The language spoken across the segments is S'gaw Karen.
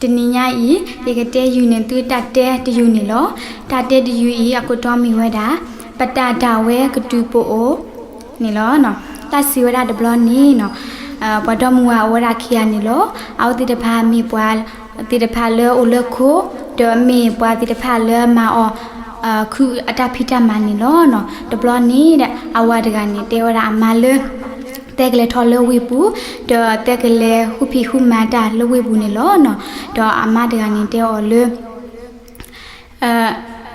တနံၤညါအံၤ ယကတဲယုာ်န့ၢ်သုတၢ်တဲတယုာ်န့ၣ်လီၤ. တၢ်တဲတယုာ်အံၤ အခိၣ်တီမ့ၢ်ဝဲဒၣ် ပတၢ်ဒၣ်ဝဲကတုၤပအိၣ်န့ၣ်လီၤ. တၢ်စံးဝဲဒၣ်တဘျီန့ၣ်နီၤ ပှၤဒီမါဝၤအိၣ်ဝဲဒၣ်ခံဂၤန့ၣ်လီၤ. အဝဲသ့ၣ်တဖၣ်မ့ၢ်ပှၤသ့ၣ်တဖၣ်လၢအိၣ်လၢခိ, ဒီးမ့ၢ်ပှၤသ့ၣ်တဖၣ်လၢမၤအီၤ ခုအတၢ်ဖံးတၢ်မၤန့ၣ်လီၤ. တဘျီန့ၣ် အဝၤတဂၤန့ၣ် တဲဝဲဒၣ်အမါလၢ သဲကလဲၤထီၣ်လၢဝ့ၢ်ပူၤ, ဒီးသဲကလဲၤဃုဖံးဃုမၤတၢ်လၢဝ့ၢ်ပူၤန့ၣ်လီၤ. ဒီးအမါတဂၤန့ၣ် တဲအီၤလၢ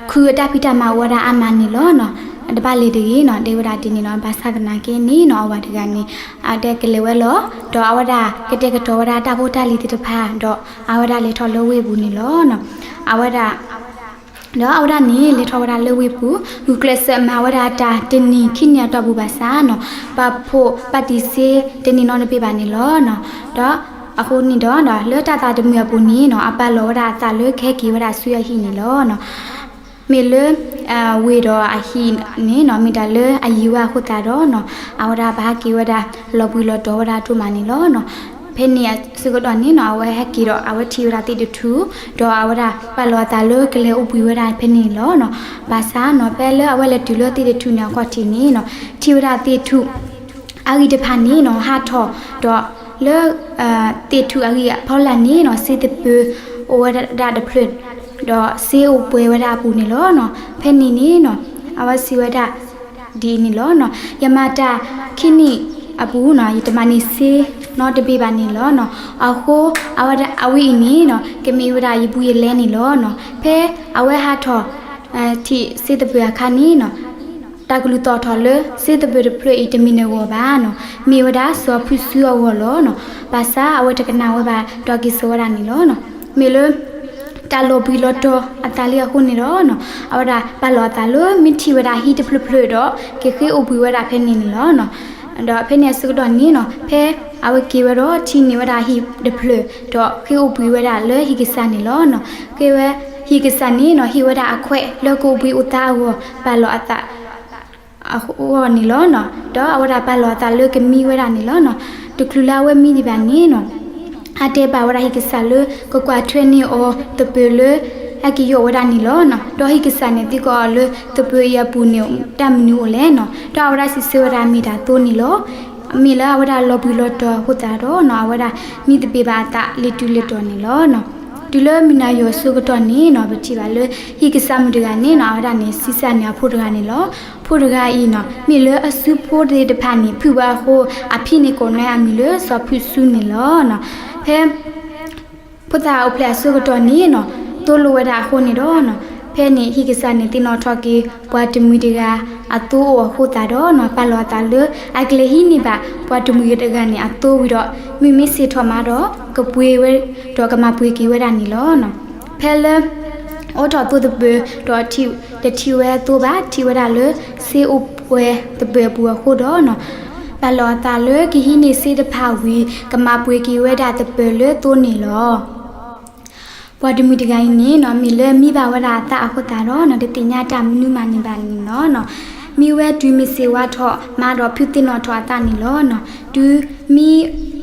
ခုအတၢ်ဖံးတၢ်မၤအိၣ်ဝဲဒၣ်အါမးန့ၣ်လီၤ. တဘၣ်လဲၤတဂ့ၤနီၤ, တဲဝဲဒၣ်ဒ်န့ၣ်လီၤ. ဘၣ်ဆၣ်သနာ်က့န့ၣ်နီၤ အဝၤတဂၤန့ၣ် အတဲကလဲၤဝဲလီၤ. ဒီးအဝဲဒၣ်ကတဲာ်ကတီၤဝဲဒၣ်တၢ်ဖိတၢ်လံၤသ့ၣ်တဖၣ် ဒီးအဝဲဒၣ်လဲၤထီၣ်လၢဝ့ၢ်ပူၤန့ၣ်လီၤ. အဝဲဒၣ် ဒီးအဝဲဒၣ်န့ၣ် လဲၤထီၣ်ဝဲဒၣ်လၢဝ့ၢ်ပူၤ ဂုာ်ကျဲးစၢးမၤဝဲဒၣ်တၢ်တနံၤခံနံၤအတီၢ်ပူၤဘၣ်ဆၣ်နီၤ ပာ်ဖှိၣ်ပာ်တံၢ်စ့တန့ၢ်နီတဘ့ၣ်ဘၣ်န့ၣ်လီၤ. ဒီးအဃိန့ၣ်ဒီး လၢတၢ်သးတမုာ်အပူၤန့ၣ်နီၤ အပာ်လီၤဝဲဒၣ်အသးလၢကဟဲက့ၤဝဲဒၣ်ဆူအဟံၣ်န့ၣ်လီၤ. မ့ၢ်လၢ ဝ့ၢ်ဒီးအဟံၣ်န့ၣ်နီၤ မ့ၢ်တၢ်လၢအယံၤဝဲအဃိသတးဒီးနီၤ အဝဲဒၣ်ဘၣ်ဟဲက့ၤဝဲဒၣ် လီၤဘှံးလီၤတီၤဝဲဒၣ်ဒိၣ်မးန့ၣ်လီၤ. ဖဲန့ၣ်အဆၢကတီၢ်န့ၣ်နီၤ အဝဲဟဲက့ၤဒီး အဝဲထံၣ်ဝဲဒၣ်သ့ၣ်တထူၣ် ဒီးအဝဲဒၣ်ပာ်လီၤအသးလၢကလဲၤအိၣ်ဘှံးဝဲဒၣ်ဖဲန့ၣ်န့ၣ်လီၤ. ဘၣ်ဆၣ်နီၤ ဖဲလၢအဝဲလဲၤတုၤလၢသ့ၣ်တထူၣ်န့ၣ်အခီၣ်ထံးန့ၣ်နီၤ ထံၣ်ဝဲဒၣ်သ့ၣ်ထူၣ် အဂံၢ်တဖၣ်န့ၣ်နီၤ ဟးထီၣ်ဒီး လၢ သ့ၣ်ထူၣ်အဂံၢ်အဖီလာ်န့ၣ်နီၤ စ့သပၢၤအိၣ်ဝဲဒၣ်တဖျၢၣ် ဒီးစ့အိၣ်ပှဲၤဝဲဒၣ်အပူၤန့ၣ်လီၤ. ဖဲန့ၣ်န့ၣ်နီၤ အဝဲစံးဝဲဒၣ် ဒ်အံၤန့ၣ်လီၤ. ယမၤတၢ်ခံနံၣ်အပူၤနီၤ ယတမၤန့ၢ်စ့နီတဘ့ၣ်ဘၣ်န့ၣ်လီၤ. အဃိ အဝဲဒၣ်အဝဲအံၤန့ၣ်နီၤ ကမ့ၢ်ဝဲဒၣ်ယဘူးယလဲန့ၣ်လီၤ. ဖဲအဝဲဟးထီၣ် ထံၣ်စ့သပၢၤအခါန့ၣ်နီၤ တၢ်ကလုၢ်သီၣ်ထီၣ်လၢစ့သပၢၤတဖျၢၣ်အံၤတမ့ၢ်နဂီၢ်ဘၣ်နီၤ မ့ၢ်ဝဲဒၣ်စီၤဖုၣ်စုအဂီၢ်လီၤ. ဘၣ်ဆၣ်အဝဲတကနၣ်ဝဲဘၣ် ဒီးက့ၤစိာ်ဝဲဒၣ်န့ၣ်လီၤ. မ့ၢ်လၢ တၢ်လီၤဘှံးလီၤတီၤအသးလံအဃိန့ၣ်ဒီး အဝဲဒၣ်ပာ်လီၤအသးလၢမ့ၢ်ထံၣ်ဝဲဒၣ်ဟံၣ်တဖျၢၣ်ဖျၢၣ်ဒီး ကဃ့အိၣ်ဘှံးဝဲဒၣ်ဖဲန့ၣ်န့ၣ်လီၤ. ဒီးဖဲန့ၣ်အဆၢကတီၢ်န့ၣ်နီၤ ဖဲအဝဲက့ၤဝဲဒီးထံၣ်န့ၢ်ဝဲဒၣ်ဟံၣ်တဖျၢၣ် ဒီးဃ့အိၣ်ဘှံးဝဲဒၣ်လၢဟံၣ်ကစၢ်န့ၣ်လီၤ. ဃ့ဝဲ ဟံၣ်ကစၢ်န့ၣ်နီၤ ဟ့ၣ်ဝဲဒၣ်အခွဲးလၢကအိၣ်ဘှံးအိၣ်သါအဂီၢ် ပာ်လီၤအသး အဂီၢ်န့ၣ်လီၤ. ဒီးအဝဲဒၣ်ပာ်လီၤအသးလၢကမံဝဲဒၣ်န့ၣ်လီၤ. တချုးလၢအဝဲမံဒံးဘၣ်န့ၣ်နီၤ အတဲဘၣ်ဝဲဒၣ်ဟံၣ်ကစၢ်လၢ ကကွၢ်ထွဲန့ၢ်အီၤသပၢၤလၢ ဟဲက့ၤယီၣ်ဝဲဒၣ်န့ၣ်လီၤ. ဒီးဟံၣ်ကစၢ်န့ၣ်သံကွၢ်အီၤလၢသပၢၤအံၤအပူၤန့ၣ် တၢ်မနုၤအိၣ်လဲၣ်နီၤ. ဒီးအဝဲဒၣ်စံးဆၢဝဲဒၣ်မ့ၢ်တၢ်သိန့ၣ်လီၤ. မ့ၢ်လၢအဝဲဒၣ်လီၤဘှံးလီၤတီၤအဃိသတးဒီးနီၤ အဝဲဒၣ်မံသပ့ၤဘၣ်အသးလၢတုၤလၢတီၤန့ၣ်လီၤ. တုၤလၢမုၢ်နၤယီၤအဆၢကတီၢ်န့ၣ်နီၤ ပထံၣ်ဘၣ်လၢ ဟံၣ်ကစၢ်မုၣ်တဂၤန့ၣ်နီၤ အဝဲဒၣ်န့ၣ် ဆံးစၢ်န့ၢ်အဖိတဂၤန့ၣ်လီၤ. ဖိတဂၤအံၤနီၤ မ့ၢ်လၢအစုဖိသ့ၣ်တဖၣ်န့ၣ် ဖုၣ်ဝဲအဃိ အဖံန့ၣ်ကိးန့ၢ်အမံၤလၢစီၤဖုၣ်စုန့ၣ်လီၤ. ဖဲ ဖိသၣ်အိၣ်ဖျဲၣ်အဆၢကတီၢ်န့ၣ်နီၤ သိၣ်လိဝဲဒၣ်အဃိန့ၣ်ဒီးနီၤ ဖဲန့ၣ်ဟံၣ်ကစၢ်န့ၣ်သ့ၣ်နီၣ်ထီၣ်က့ၤ ပှၤတမှံၤတဂၤအသိအိၣ်အဃိသတးဒီးနီၤ ပာ်လီၤအသးလၢအကလဲၤဟံးန့ၢ်ဘၣ်ပှၤတမှံၤတဂၤန့ၣ်အသိဝံၤဒီး မ့မ့ၢ်ဆ့ၣ်ထီၣ်မးဒီး ကပှ့ၤဝဲ ဒီးကမၤပှ့ၤက့ၤဝဲဒၣ်န့ၣ်လီၤ. ဖဲလၢ အိးထီၣ်သိသပၢၤ ဒီးတထံၣ်ဝဲအသိဘၣ် ထံၣ်ဝဲဒၣ်လၢစ့အိၣ်ပှဲၤသပၢၤအပူၤအဃိဒီးနီၤ ပာ်လီၤအသးလၢကဟံးန့ၢ်စ့တဖၣ်ဝံၤ ကမၤပှ့ၤက့ၤဝဲဒၣ်သပၢၤလၢသိန့ၣ်လီၤ. ပှၤတမှံၤတဂၤအံၤန့ၣ်နီၤ မ့ၢ်လၢမံဘၣ်ဝဲဒၣ်အသးအဃိသတးဒီးနီၤ တသ့ၣ်ညါတၢ်မနုၤမးန့ၣ်ဘၣ်န့ၣ်လီၤ. မံဝဲတုၤမ့ၢ်စ့ဝါထီၣ်မးဒီးဖုသ့ၣ်နီၣ်ထီၣ်အသးန့ၣ်လီၤ. တုၤမံ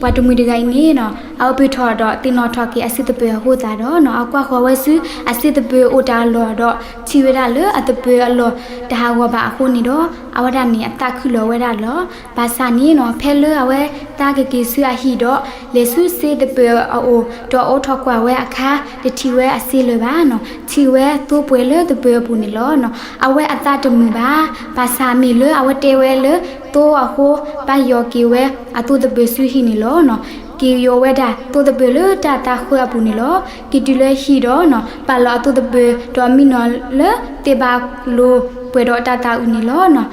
ပှၤတမှံၤတဂၤအံၤန့ၣ်နီၤ အအိၣ်ဘှံးထီၣ်ဒီးသ့ၣ်နီၣ်ထီၣ်က့ၤအစ့သပၢၤအဃိသတးဒီးနီၤ အကွၢ်ဃီၤဝဲဆူအစ့သပၢၤအိၣ်တၢ်အလီၢ်ဒီး ထံၣ်ဝဲဒၣ်လၢအသပၢၤအလီၢ်တဟးဂီၤဘၣ်အဃိန့ၣ်ဒီး အဝဲဒၣ်န့ၣ်အသးခုလီၤဝဲဒၣ်လီၤ. ဘၣ်ဆၣ်န့ၣ်နီၤ ဖဲလၢအဝဲသးကက့ၤဆူအဟံၣ်ဒီး လဲၤဆူစ့သပၢၤအအိၣ် ဒီးအိးထီၣ်ကွၢ်ဝဲအခါ တထံၣ်ဝဲအစ့လၢၤဘၣ်နီၤ ထံၣ်ဝဲသိပှဲၤလၢသပၢၤအပူၤန့ၣ်လီၤ. အဝဲအသးတမုာ်ဘၣ် ဘၣ်ဆၣ်မ့ၢ်လၢအဝဲတဲဝဲလၢ သိအဃိ ဘၣ်ယီၤက့ၤဝဲအသိသပၢၤဆူဟံၣ်န့ၣ်လီၤ. က့ၤယီၤဝဲဒၣ်သိသပၢၤလၢတၢ်သးဃၢအပူၤန့ၣ်လီၤ. က့ၤတုၤလၢဟံၣ်ဒီးနီၤ ပာ်လီၤအသိသပၢၤ ဒီးမံနီၤလၢသ့ၣ်ဘၣ်လိၤပှဲၤဒီးတၢ်သးအုးန့ၣ်လီၤ.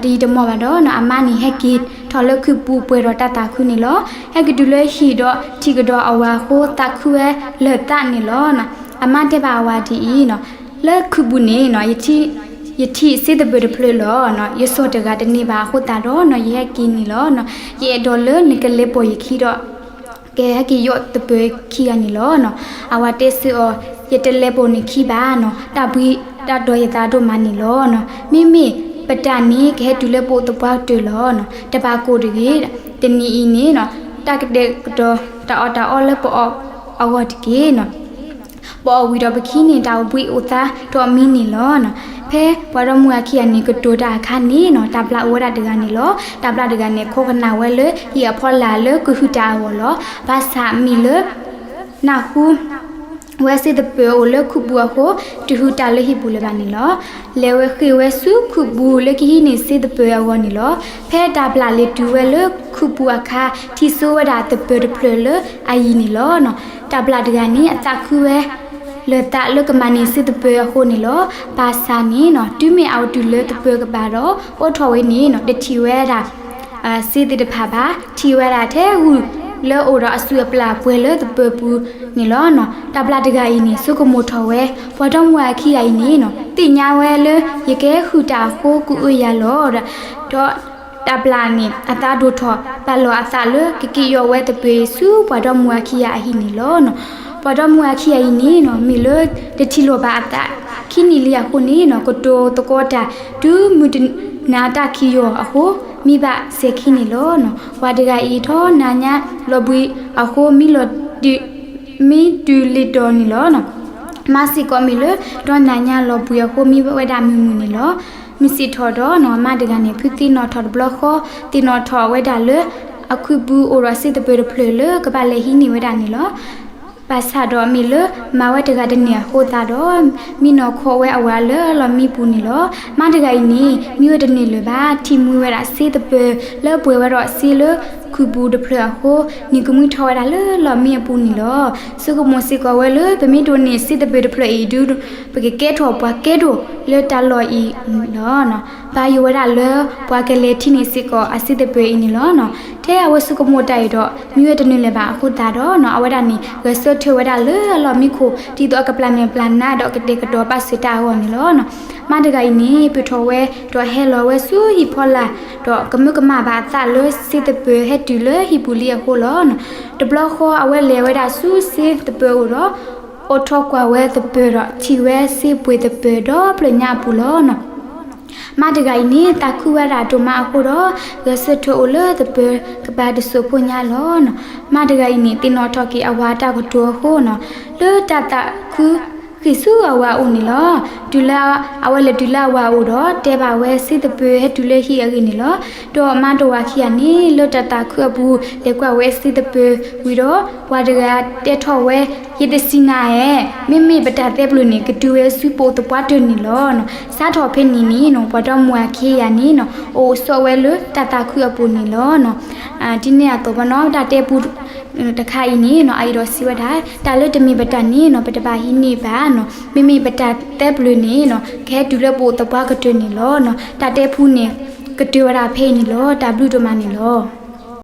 တယံာ်တမီၢ်ဘၣ်ဒီးနီၤ အမါန့ၣ်ဟဲက့ၤထီၣ်လၢခုးပူၤပှဲၤဒီးတၢ်သးခုန့ၣ်လီၤ. ဟဲက့ၤတုၤလၢဟံၣ်ဒီးထံၣ်ကဒီးအဝၤအဃိ သးခုဝဲလၢာ်သးန့ၣ်လီၤ. အမါတဲဘၣ်အဝၤဒ်အံၤနီၤ လၢခုးပူၤန့ၣ်နီၤ ယထံၣ်စ့သပၢၤတဖျၢၣ်လီၤ. ယစိာ်တဂၤတန့ၢ်ဘၣ်အဃိသတးဒီးနီၤ ယဟဲက့ၤန့ၣ်လီၤ. ယအဲၣ်ဒိးလၢနကလဲၤပိာ်ယခံဒီး ကဟဲက့ၤယီၣ်သပၢၤခံဂၤန့ၣ်လီၤ. အဝၤတဲဆၢအီၤ ယတလဲၤပိာ်နခံဘၣ်နီၤ တၢ်ဘှံးတၢ်တီၤယသးဒိၣ်မးန့ၣ်လီၤ. မ့မ့ၢ်ပတၢ်န့ၣ် ကဟဲတုၤလၢပအိၣ်သပှၢ်ကတၢၢ်လီၤ. တဘၣ်ကိၢ်တဂ့ၤ တနံၤအံၤန့ၣ်နီၤ တၢ်ကတဲာ်ကတီၤတၢ်အီၣ်တၢ်အီလၢပအီၣ် အဂီၢ်တက့ၢ်နီၤ. ပအီၣ်ဝံၤဒီးပခံန့ၣ် တၢ်အိၣ်ဘှံးအိၣ်သါဒီးမံန့ၣ်လီၤ. ဖဲပှၤဒီမါဝၤခံဂၤန့ၣ် ကတိၤတၢ်အခါန့ၣ်နီၤ တၢ်ဘျၣ်အိၣ်ဝဲဒၣ်တဂၤန့ၣ်လီၤ. တၢ်ဘျၣ်တဂၤန့ၣ် ခိးကနၣ်ဝဲလၢဟံၣ်အဖီလာ်လၢကဟုၣ်တၢ်အဂီၢ်လီၤ. ဘၣ်ဆၣ်မ့ၢ်လၢ နၢ်ဟူ ဝဲစ့သပၢၤအိၣ်လၢခုးပူၤအဃိ တဟုၣ်တၢ်လၢဟံၣ်ပူၤလၢၤဘၣ်န့ၣ်လီၤ. လဲၤဝဲဃ့ၢ်ဝဲဆူခုးပူၤလၢကဟံးန့ၢ်စ့သပၢၤအဂီၢ်န့ၣ်လီၤ. ဖဲတၢ်ဘျၣ်လဲၤတုၤဝဲလၢခုးပူၤအခါ ထံၣ်စိဝဲဒၣ်သပၢၤတဖျၢၣ်လၢအယံၤန့ၣ်လီၤ. တၢ်ဘျၣ်တဂၤန့ၣ် အသးခုဝဲ လၢာ်သးလၢကမၤန့ၢ်စ့သပၢၤအဃိန့ၣ်လီၤ. ဘၣ်ဆၣ်န့ၣ်နီၤ တုၤမ့ၢ်အအိၣ်တုၤလၢသပၢၤကပၤဒီး အိးထီၣ်ဝဲန့ၣ်နီၤ တထံၣ်ဝဲဒၣ် စ့သ့ၣ်တဖၣ်ဘၣ်, ထံၣ်ဝဲဒၣ်ထဲဂုၢ်လၢအိၣ်ဒီးအစုအပျၢ်ပှဲၤလၢသပၢၤပူၤန့ၣ်လီၤ. တၢ်ဘျၣ်တဂၤအံၤန့ၣ် ဆိကမိၣ်ထီၣ်ဝဲ ပှၤဒီမါဝၤခံဂၤအံၤန့ၣ်နီၤ သ့ၣ်ညါဝဲလၢယကဟဲဟုၣ်တၢ်အဃိ ကအုယၤလီၤ. ဒီးတၢ်ဘျၣ်န့ၣ် အသးဒိၣ်ထီၣ် ဘၣ်လီၤအသးလၢကက့ၤယီၢ်ဝဲသပၢၤအံၤဆူပှၤဒီမါဝၤခံဂၤအဟံၣ်န့ၣ်လီၤ. ပှၤဒီမါဝၤခံဂၤအံၤန့ၣ်နီၤ မ့ၢ်လၢတထံၣ်လိာ်ဘၣ်အသးခံနံၣ်လံအဃိန့ၣ်နီၤ ကတိၤသကိးတၢ် တုၤမုၢ်တနၤတၢ်ခံးယီၢ်အဃိ မံဘၣ်စဲၤခံန့ၣ်လီၤ. ပှၤတဂၤအံၤ ဒီနၤညါလီၤဘှံးအဃိ မံလီၤ မံတုၤလ့ၤတီၤန့ၣ်လီၤ. မါစ့ၢ်ကီးမ့ၢ်လၢ ဒီနၤညါလီၤဘှံးအဃိ မံဝဲဒၣ်မုာ်မုာ်န့ၣ်လီၤ. မုၢ်ဆ့ၣ်ထီၣ်ဒီးနီၤ မါတဂၤန့ၣ် ဖုသ့ၣ်နီၣ်ထီၣ်တဘျီဃီ သ့ၣ်နီၣ်ထီၣ်ဝဲဒၣ်လၢ အခုးပူၤအိၣ်ဒီးစ့သပၢၤတဖျၢၣ်လၢကဘၣ်လဲၤဟံးန့ၢ်ဝဲဒၣ်န့ၣ်လီၤ. ဘၣ်ဆၣ်ဒီးမ့ၢ်လၢမၤဝဲတဂၤတန့ၢ်အဃိသတးဒီး မံနီၢ်ခိးဝဲအဝၤလၢအလီၢ်မံပူၤန့ၣ်လီၤ. မါတဂၤအံၤန့ၣ် မံဝဲတန့ၢ်လၢၤဘၣ် ထံၣ်မှံဝဲဒၣ်စ့သပၢၤလၢပှဲၤဝဲဒီးစ့လၢခုးပူၤတဖျၢၣ်အဃိ နံၤကမှံထီၣ်ဝဲဒၣ်လၢလီၢ်မံအပူၤန့ၣ်လီၤ. ဆိကမိၣ်စ့ၢ်ကီးဝဲလၢ ပမ့ၢ်တအိၣ်န့ၢ်စ့သပၢၤတဖျၢၣ်အံၤဒု ပကကဲထီၣ်ပှၤကဲဒိၣ်လၢတၢ်လီၢ်အံၤလီၤ. ဘၣ်ယိၣ်ဝဲဒၣ်လၢ ပှၤကလဲၤထံၣ်န့ၢ်စ့ၢ်ကီးအစ့သပၢၤအံၤန့ၣ်လီၤ. ထဲအဝဲဆိကမိၣ်တၢ်အံၤဒီး မံဝဲတန့ၢ်လၢၤဘၣ်အဃိသတးဒီးနီၤ အဝဲဒၣ်န့ၣ် ဂဲၤဆၢထၢၣ်ဝဲဒၣ်လၢအလီၢ်မံခိၣ် ဒ်သိးအကပျၢ်မဲာ်ပျၢ်နါဒီးကတဲာ်ကတီၤဘၣ်စၢၤတၢ်အဂီၢ်န့ၣ်လီၤ. မါတဂၤအံၤန့ၣ် ပၢၢ်ထီၣ်ဝဲ ဒီးဟဲလီၤဝဲဆူဟံၣ်ဖီလာ် ဒီးကမၢကမၣ်ဘၣ်အသးလၢစ့သပၢၤဟဲတုၤလၢဟံၣ်ပူၤလံအဃိလီၤ. တဘျီဃီအဝဲလဲၤဝဲဒၣ်ဆူစ့သပၢၤအအိၣ်ဒီး အိးထီၣ်ကွၢ်ဝဲသပၢၤဒီးထံၣ်ဝဲစ့ပှ့ၤသပၢၤဒီဖျၢၣ်ညါအပူၤလီၤ. မါတဂၤအံၤန့ၣ် သးခုဝဲဒၣ်ဒိၣ်မးအဃိဒီး ဂဲၤဆၢထၢၣ်အိၣ်လၢသပၢၤကပၤတစိၢ်ဖိညါလီၤ. မါတဂၤအံၤန့ၣ် သ့ၣ်နီၣ်ထီၣ်က့ၤအဝၤအတၢ်ကတိၤအဃိနီၤ လၢတၢ်သးခုဃ့ၢ်ဆူအဝၤအအိၣ်န့ၣ်လီၤ. တုၤလၢအဝဲလဲၤတုၤလၢအဝၤအအိၣ်ဒီး တဲဘၣ်ဝဲစ့သပၢၤဟဲတုၤလၢဟံၣ်အဂ့ၢ်န့ၣ်လီၤ. ဒီးမါတဝၤခံဂၤန့ၣ် လၢတၢ်သးခုအပူၤ လဲၤကွၢ်ဝဲစ့သပၢၤဝံၤဒီး ပှၤတဂၤတဲထီၣ်ဝဲ ယတစံးနၤဧါ, မ့မ့ၢ်ပတၢ်တဲပျၢၤန့ၣ် ကတုၤဝဲဆူပအိၣ်သပှၢ်တၢၢ်န့ၣ်လီၤ. စးထီၣ်ဖဲန့ၣ်န့ၣ်နီၤ ပှၤဒီမါဝၤခံဂၤန့ၣ်နီၤ အိၣ်ဆိးဝဲလၢတၢ်သးခုအပူၤန့ၣ်လီၤ. ဒ်န့ၣ်အသိးဘၣ်နီၤ တၢ်တဲပူတခါအံၤန့ၣ်နီၤ အအံၤဒီးစံးဝဲဒၣ် တၢ်လၢတမ့ၢ်ပတၢ်န့ၣ်နီၤ ပတဘၣ်ဟံးန့ၢ်ဘၣ်နီၤ, မ့မ့ၢ်ပတၢ်တဲပျၢၤန့ၣ်နီၤ ကဟဲတုၤလၢပအိၣ်သပှၢ်ကတၢၢ်န့ၣ်လီၤ. တၢ်တဲပူန့ၣ် ကတၢၢ်ဝဲဒၣ်ဖဲအံၤန့ၣ်လီၤ. တၢ်ဘျုးဒိၣ်မးန့ၣ်လီၤ.